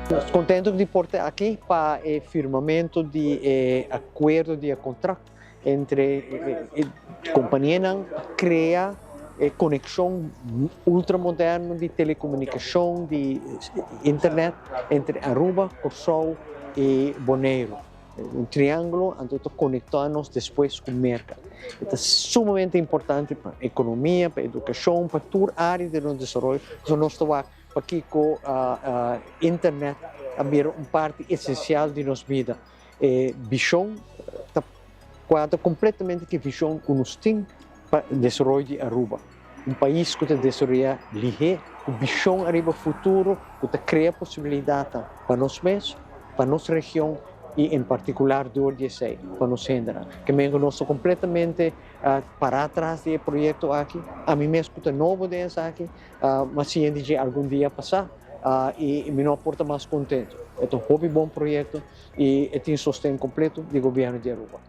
Contento di por ta aki pa e firmamento di e acuerdo di contract entre e compania crea e conexion ultramoderno di telecomunicacion, di internet entre Aruba, Corsou y Boneiro. Un triangulo, anto ta conecta nos despues cu Merca. Ta sumamente importante pa economia, pa educacion, pa tur area di nos desaroyo. So nos ta pa cu internet a bira un parti esencial di nos bida. E vision ta cuadra completamente cu e vision cu nos tin pa desaroyo di Aruba. Un pais cu ta desaroya lihe, cu vision ariba futuro, cu ta crea posibilidad pa nos mes, pa nos region y en particular door di esey, pa nos hende. Kiermen nos ta completamente para tras di e proyecto aki. Ami mes ta nobo den esaki, mas si algun dia pasa y mi no por ta mas contento. E ta un bon proyecto y tin sosten completo di gobierno di Aruba.